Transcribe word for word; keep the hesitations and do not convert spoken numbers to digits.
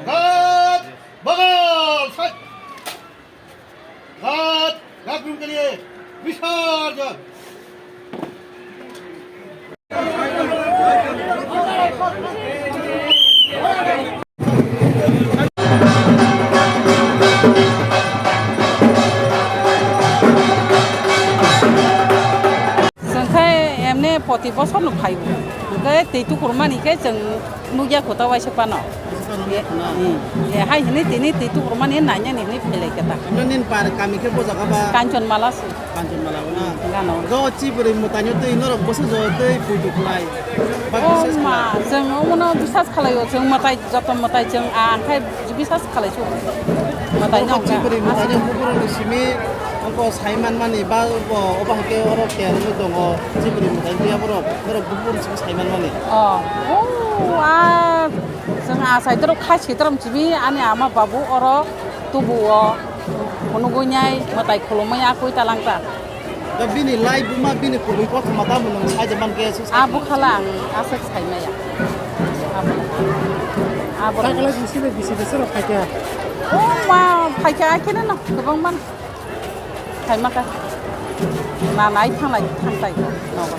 घाट बगल, सच। घाट, घाट के लिए विसर्जन। Chwng khe emne poti bosor no phaio. Hwnkhe twi tukurmani khe chwng nukya kota waisa phano. Waisa phano nukya khna. Hmm. E, hai hwnwi tini twi tukurmani nainani hwnwi phailai khe ta. Emne nini par kami khe bo jaga ba? Kanchanmala se. Kanchanmala o na? Hmm, gana o. Jo chibwrwi mwtaino twi norok bwsa jo twi puitu khlai. Ba bisas khlai. O ma, chwng omono bisas khlaio, chwng mwtai, joto mwtai chwng a, hwnkhe bisas khalaisu. Mwtai no hwnkha. Chibwrwi mwtaino bukuruni simi ongko sai manmani ba bo obo hai khe oro kerwi tongo chibwrwi mwtai twi aborok norok bukuruni simi sai manmani. O, o, a, chwng a sai dorok khai se dorok simi ani ama babu oro tubu o phunugui nai mwtai khulumui a koi talangta. Da bini lai buma bini kubui kothoma tamo nwng sai de man khe se sai. A bukhala ang aswk sai maya. Abo. Abo. Takla bisi de bisi de sero phaikha. O ma phaikha akhene no kwbang man. Phaima kha. Na nai thanglai thangtai nogo.